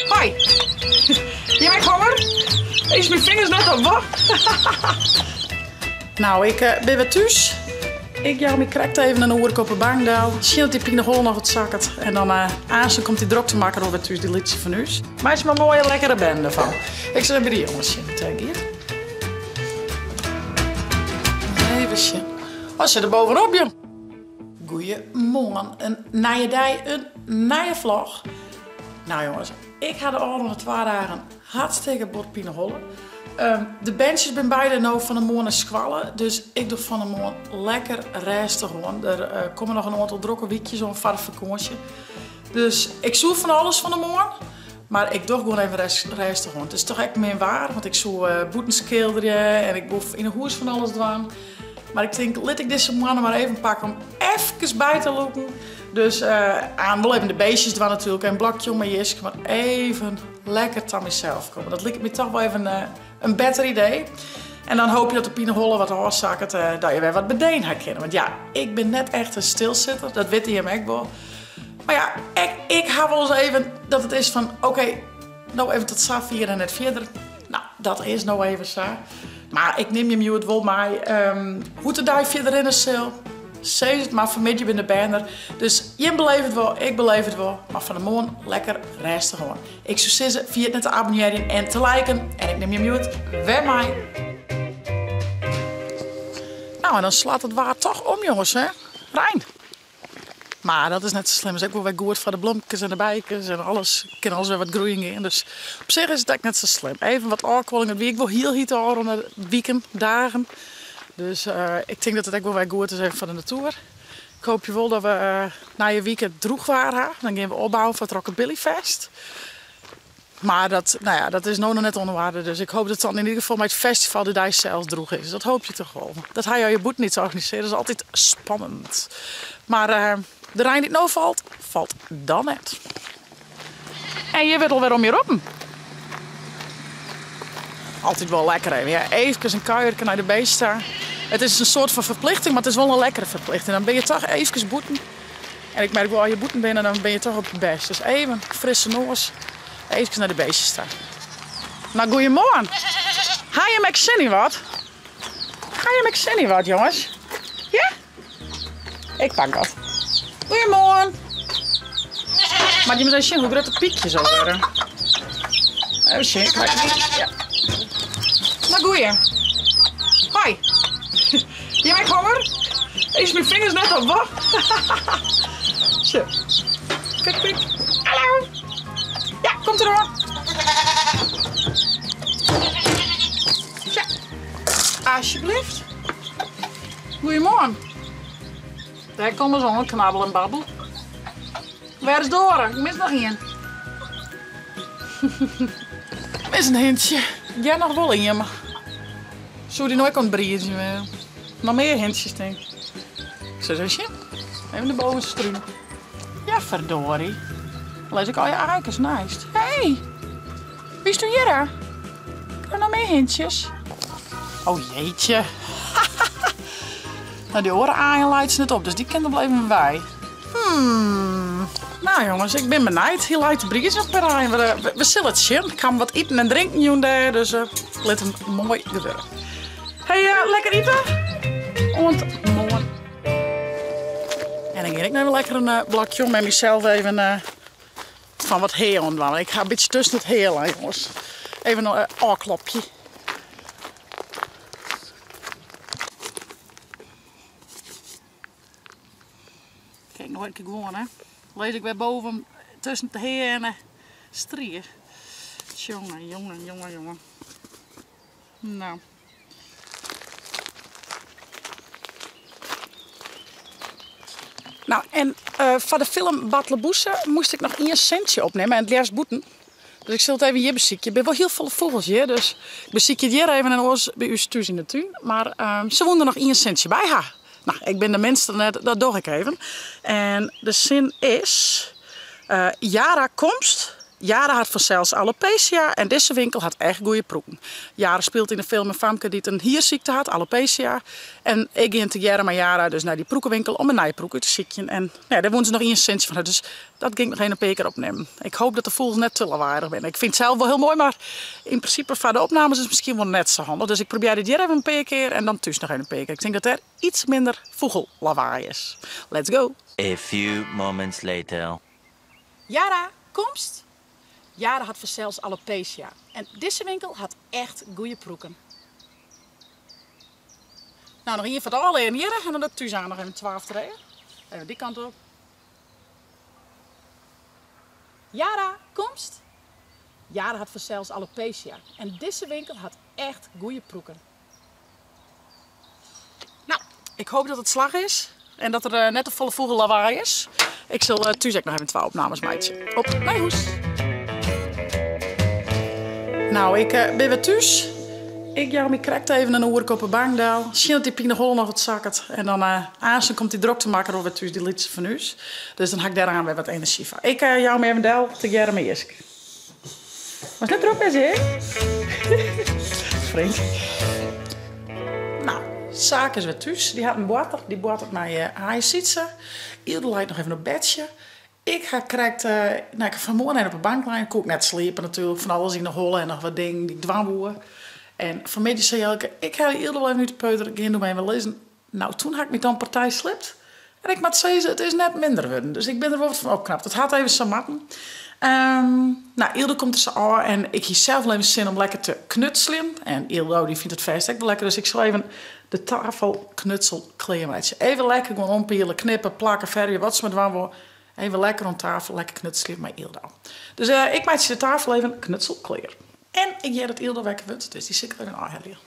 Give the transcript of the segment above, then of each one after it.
Hoi. Jim ek honger? Is myn fingers net op, wat? Nou, ik bin wer thús. Ik jou my krekt even in oerke op 'e bank del. Sjen oft dy pineholle noch wat sakket. En dan aansen komt dy droktemakker alwer thús, dy lytse fan ús. Meitsje mar in moaie lekkere bende fan. Ik sil even by de jonges sjen hoe't it giet. Even sjen. Oh, sit der bovenop, jong. Goeiemoarn. In nije dei, in nije vlog. Nou jonges, ik ha de ôfrûne twa dagen hartstikke bot pineholle. De berntsjes bin beide no fan 'e moarn nei skoalle, dus ik doch fan 'e moarn lekker rêstich oan. Der komme noch in oantal drokke wykjes oan foar de fakânsje. Dus ik soe fan alles fan 'e moarn, mar ik doch gewoan even rêstich oan. It is toch ek min waar, want ik soe bûten skilderje en ik woe yn 'e hûs fan alles dwaan. Mar ik tink, lit ik dizze moanne mar even pakke om efkes by te lûken. Dus aan wol even de beestjes dwaan natuerlik en blokje om mei jiske, mar even lekker ta mysels komme. Dat liket my toch wol even in better idee. En dan hoopje dat de pineholle wat ôfsakket, dat je wer wat bedeen ha kinne. Want ja, ik bin net echt in stilsitter, dat witte jim ek wol. Mar ja, ek ik ha wolris even dat it is fan oké, no even tot safier en net fierder. Nou, dat is no even sa. Mar ik nim jim hjoed wol mei hoe't de dei fierder rinne sil. Sis it mar, fanmiddei binne de bern der. Dus jim beleve it wol, ik beleef it wol. Mar fan 'e moarn lekker rêstich oan. Ik soe sizze, ferjit net te abonnearjen en te liken. En ik nim jim hjoed wer mei. Nou, en dan slacht it waar toch om, jonges, hè? Rein. Mar dat is net sa slim, is ek wol wer goed foar de blomkes en de bijkes en alles. Kin alles wer wat groeien gean, dus op sich is it ek net sa slim. Even wat ôfkuolling, it wie ek wol hiel hyt de ôfrûne wiken, dagen. Dus ik tink dat it ek wol wer goed is even foar de natoer. Ik hoopje wol dat we nije wike droech waar ha, dan gean we opbouwen foar it Rockabilly Fest. Mar dat, nou ja, dat is no noch net oan de oarder, dus ik hoop dat it dan yn ieder gefal mei it festival de dei sels droech is. Dat hoopje toch wol. Dat ha jo je bûten iets organisearre, dat is altyd spannend. Mar de rein dy't no falt, falt dan net. En hjir wurdt alwer om je roppen. Altyd wol lekker even, ja. Eefkes in kuierke nei de beest ta. It is in soart fan ferplichting, mar it is wol in lekkere ferplichting. Dan binne je toch eefkes bûten. En ik merk wol, as je bûten binne, dan binne je toch op je bêst. Dus even frisse noas, eefkes nei de beestjes ta. Nou, goeiemoarn. Ha jim ek sin yn wat? Ha jim ek sin yn wat, jonges? Ja? Ik pak dat. Goeiemoarn. Moat jim ris even sjen hoe grut de pykjes al wurde. Even sjen, ik ja. Nou, goeie. Hoi. Jim ek honger? Is myn fingers net op, wat? Sjoch. Pik, pik. Hallo. Ja, komt eroan. Tja. Alsjeblieft. Goeiemoarn. Dêr komme se oan, knabbel en babbel. Wêr is de oare? Ik mis noch ien. Mis in hintsje. Ja, noch wol ien, mar soe dy no ek oan it briedzjen wêze? Noch mear hintsjes, tink ik. Sil ris even sjen. Even de bovenste strunen. Ja, verdorie. Dan lis ik al je aaikes neist. Hey, wie is toen hjir, hè? Krij noch mear hintsjes? Oh jeetje. Nou, dy oare aaien leit se net op, dus dy kin der wol even wei. Hmm. Nou jongens, ik bin benijd. Hy leit te briedzjen op per aaien. We sille it sjen. Ik ha him wat iten en drinken jûn dêr, dus lit him moai gewurde. Hey, lekker ite. Oant moarn. En dan gean ik noch even lekker in blokje om en mysels even fan wat hea oan dwaan. Ik ha in bytsje tusken it hea lein, jonges. Even in ôfklopje. Kijk, no ik gewoan, hè. Lis ik wer boven tusken it hea en de strie. Tjonge, jonge, jonge, jonge. Nou. Nou, en foar de film Bartleboese moast ik noch ien sintsje opnimme en it leafst bûten. Dus ik sil it even hjir besykje. Der binne wol hiel folle fûgels hjir, dus ik besykje it hjir even en oars by ús thús yn de tún. Mar se woene der noch ien sintsje by ha. Nou, ik bin de minste net, dat doch ik even. En de sin is, Jara komst. Yara hat fansels alopecia en dizze winkel hat echt goeie prûken. Yara spilet yn de film in famke dy't in hiersykte hat, alopecia. En ik gean tegearre mei Yara dus nei dy prûkewinkel om in nije prûk út te sykjen. En ja, dêr woene se noch ien sintsje fan ha, dus dat gean ik noch even in pear kear opnimmen. Ik hoop dat de fûgels net te lawaaierich binne. Ik fyn it sels wol hiel moai, mar yn prinsipe foar de opnames is it miskien wol net sa handich. Dus ik probearje it hjir even in pear kear en dan thús noch even in pear kear. Ik tink dat dêr iets minder fûgellawaai is. Let's go! A few moments later. Yara, komst? Yara hat fansels alopecia en dizze winkel hat echt goeie prûken. No, noch ien foar it ôflearen hjirre en dan doch ik thús aan noch even twa of trije. Even dy kant op. Yara, komst? Yara hat fansels alopecia en dizze winkel hat echt goeie prûken. No, ik hoop dat it slagge is en dat der net te folle fûgellawaai is. Ik sil thús ek noch even twa opnames meitsje. Op nei hûs! No, ik bin wer thús. Ik jou my krekt even in oerke op 'e bank del. Sjen dat dy pineholle noch wat sakket. En dan aansten komt dy droktemakker wol wer thús, dy lytse fan ús. Dus dan ha ik dêr aan wer wat enerzjy foar. Ik jou my even del tegearre mei Jiske. Moatst net drok wêze, hè? Frink. No, Sake is wer thús. Dy hat in boarter. Dy boartert mei Haaie Sytse. Ylde leit noch even op bedsje. Ik ha krekt, no, ik ha fan 'e moarn even op 'e bank lein. Koe ik net sliepe natuerlik, fan alles yn 'e holle en noch wat dingen dy't ik dwaan woe. En fan 'e middei sei Jelke, ik helje Ylde wol even út de peuter, gean do mar even lizzen. No, toen ha ik my dan partij sliept. En ik moat sizze, it is net minder wurden. Dus ik bin der wol wat fan opknapt. It hat even sa moatten. No, Ylde komt der sa ôf en ik hie sels wol even sin om lekker te knutseljen. En Yldo dy fynt it fêst ek wol lekker, dus ik sil even de tafel knutsel klearmeitsje. Even lekker gewoan ompiele, knippe, plakke, fervje, wat se mar dwaan wol. Even lekker oan tafel, lekker knutselje mei Yldo. Dus ik meitsje de tafel even knutsel klear. En ik hear dat Yldo wekker wurdt, dus dy sil ik even ôfhelje.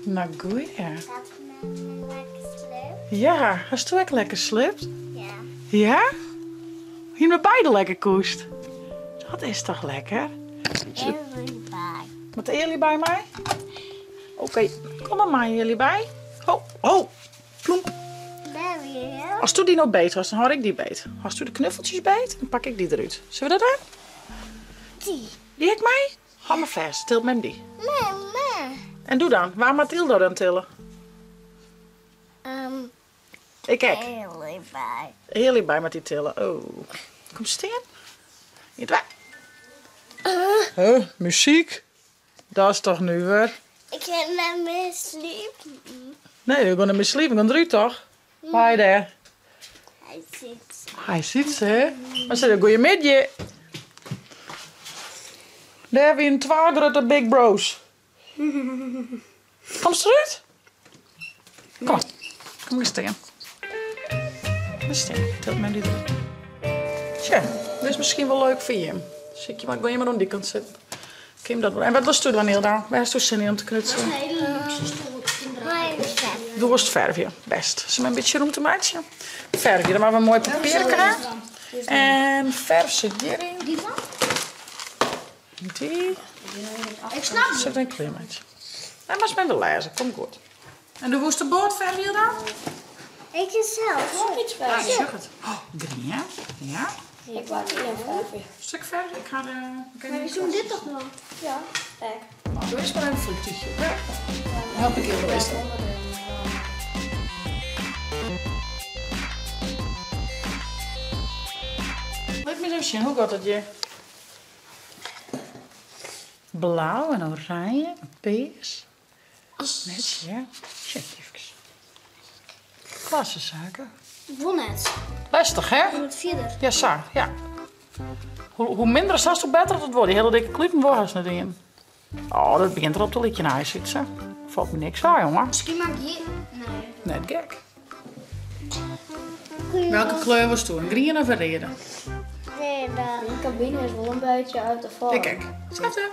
Nou, goeie. Ja, hasto ek lekker sliept? Ja. Ja? Hiene we beide lekker koest? Dat is toch lekker? Early by. Moat Early by my? Oké, kom mar mei Early by. Ho, ho, ploemp. Asto dy no beet hast, dan hâld ik dy beet. Hasto de knuffeltsjes beet, dan pak ik dy derút. Sille we dat dwaan? Dy. Dy ek mei? Hâld mar fêst, tilt mem dy. Mem, En doe dan? Wa moat Yldo dan tille? Ik ek. Early by. Early by moat dy tille. Oh. Kom stean. Ien, twa. Huh, muzyk? Dat is toch nuver? Ik kin net mear sliepen. Nee, we gean net mear sliepen, we gean derút toch? Hoi dêr. Hy sit. Hy sit, hè? Mar se goeiemiddei. Dêr wienen twa grutte big bros. Komst derút? Kom, kom maar stean. Kom stean, tilt mem dy derút. Tsja, dit is miskien wol leuk foar jim. Sykje mar, gean jim mar oan dy kant sitten. Kin dat wol. En wat wolsto dwaan, Yldo? Wêr hasto sin yn om te knutselen? Een hele luxe stoel. Do wolst fervje, bêst. Sille we in bytsje rûmte meitsje? Fervje, dan moatte we in moai papierke ha. En ferf sit hjiryn. Dy. Ik snap Sille we even klearmeitsje. Dan moatst mar even lêze, komt goed. En do woest de boat fervje dan? Ik is zelf. Ook iets verven. Sjoch it. Oh, grien, ja. Ja. Ik wou het in verven. Stuk verf. Ik ha de. Maar we doen dit toch nog? Ja, ek. Nou, doe earst mar even in vliegtuigje, oké? Dan help ik je wel eens. Lit my ris even sjen, hoe giet it hjir? Blau en oranje en pears. Netsjes, hè? Sjen efkes. Klasse saken. Wol net. Lestich, hè? Wat fierder. Ja, sa, ja. Hoe minder as datst, hoe better it wurdt. Dy hiele dikke klupen wol hast net yn. Oh, dat begjint derop te lykjen, hy Sytse. Falt my niks ôf, jonge. Miskien maak ik hier... Nee. Net gek. Welke kleur wolsto? In griene of in reade? Reade. De cabine is wol in bytsje út de foarm. Ik ek. Itselde.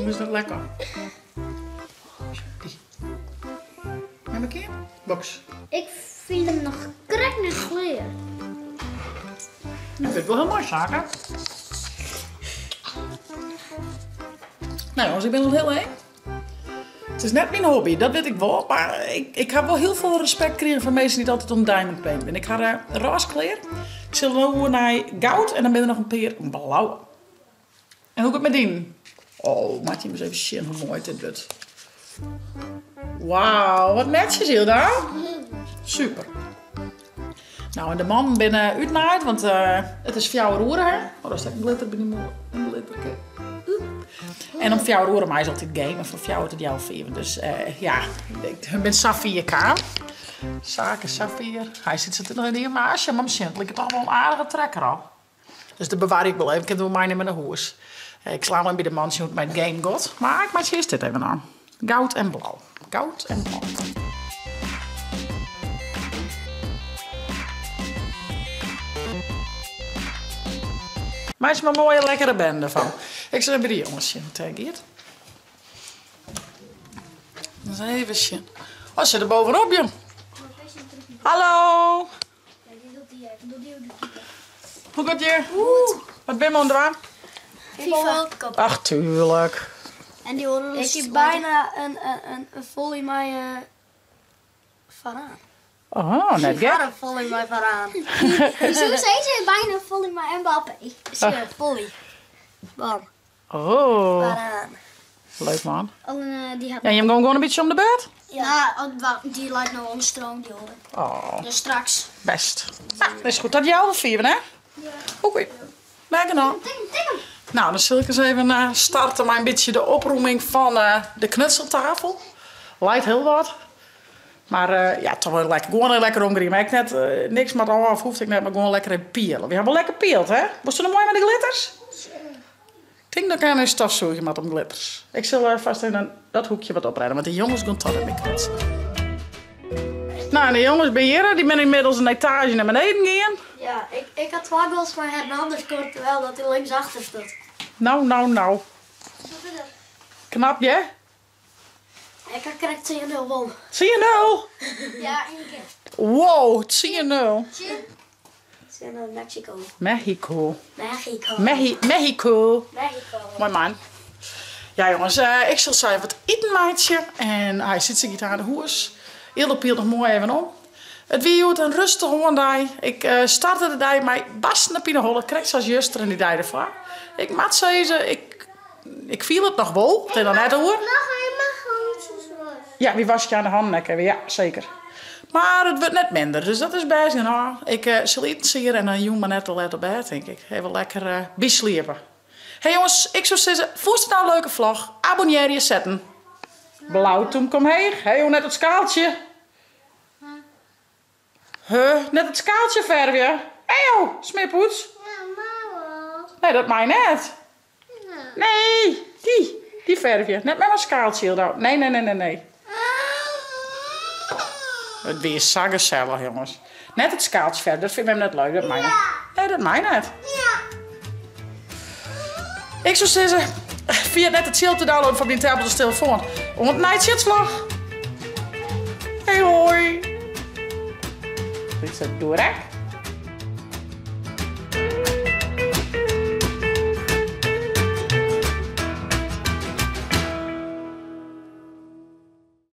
Is dat lekker? Dy. Mei mekoar? Box. Ik fyn him noch krekt net klear. Ik fyn it wol hiel moai, Sake. Nou jongens, ik bin al hiel ein. It is net myn hobby, dat wit ik wol. Mar ik ha wol hiel folle respekt krigen foar minsken dy't altyd oan diamond paint binne. Ik ha rôze klear. Ik sil no oer nei goud en dan binne der noch in pear blauwe. En hoe giet it mei dyn? Oh, moat jim ris even sjen hoe moai dit wurdt. Wauw, wat netsjes Hilda. Super. Nou, en de mannen binne útnaaid, want it is fjouwer oere, hè? Oh, daar stek in glitter by dy mûle. In glitterke. En om fjouwer oere mei se altyd gamen, fan fjouwer tot healwei fiven. Dus ja, hun binne sa fier kaam. Saak is sa fier. Hy sit se noch yn de ynformaasje, mar miskien, it liket toch wol in aardige trekker al. Dus dat bewarje ik wol even, ik kin it wol meinimme nei hûs. Ik slaan wol even by de man sjen hoe't it mei it game giet. Mar ik meitsje earst dit even ôf. Goud en blau. Goud en blau. Meitsje mar in moaie lekkere bende fan. Ik sil even by de jonges sjen hoe't it giet. Ris even sjen. Oh, sit der bovenop, jong. Hallo. Hoe giet je? Wat bin je oan it dwaan? FIFA World Cup. Ach, tuurlijk. En die horen Ik heb bijna een volley mei Varane. Oh, net gek. Een volley mei Varane. Zo zei ze bijna een volley mei Mbappé. Zie een volley. Bam. Oh. Varane. Leuk man. Alleen, die had En je gewoon een beetje om de beurt? Ja, die lijkt nou onder stroom, die horen. Oh. Dus straks. Best. Nou, dat is goed. Dat jou vieren, hè? Ja. Oké. Lekker dan. Tik hem, tik hem. Nou, dan zal ik eens even starten met een beetje de oproeming van de knutseltafel. Lijkt heel wat. Maar ja, toch wel lekker. Gewoon lekker omgriemen. Ik net niks met af, hoefde ik net, maar gewoon lekker in pielen. We hebben wel lekker pield, hè? Was het nog mooi met de glitters? Ik denk dat ik aan een stofzuiger met om glitters. Ik zal vast even dat hoekje wat oprijden, want de jongens gaan toch even kletsen. Nou, en de jongens bij hier, die zijn inmiddels een etage naar beneden gegaan. Ja, ik had 2 goals van Hernandez gescoord terwijl dat hij linksachter stond. Nou, nou, nou. Knap, hè? Ik had correct 10-0 won. 10-0? Ja, één keer. Wow, 10-0. 10-0 Mexico. Mexico. Mexico. Mexico. Mexico. Mooi man. Ja jongens, ik zal zo even wat eten maatje. En hij zit zich aan de hoes. Ilde pielt nog mooi even om. Het wie het een rustige dag. Ik startte de dag met basten op de holle. Krek zoals juster en die dag ervoor. Ik mat ze, ik viel het nog wel. Het is nog net hoor. Nog helemaal gewoon. Ja, wie was je aan de hand nekken? Ja, zeker. Maar het wordt net minder, dus dat is best. Nou, ik zal eten zien en dan jong maar net al let op bed, denk ik. Even lekker bijsliepen. Hey jongens, ik zou zeggen, vond het nou een leuke vlog? Abonneer je zetten. Blauw toen kom heeg. Hey, hoe net het skaaltje. Huh, net het skaaltje verfje. Hey joh, smeerpoets. Ja, maar wat? Nee, dat mij net. Ja. Nee, die verfje. Net met mijn skaaltje, Hildo. Nee, nee, nee, nee, nee. Het weer zo gezellig, jongens. Net het skaaltje verder, dat vindt hem net leuk. Dat mij net. Nee, dat mij net. Ja. Ik zou zeggen, via net het chill te downloaden van mijn tablet of telefoon. Want night shit vlog. Hey hoi. Dit is het direct.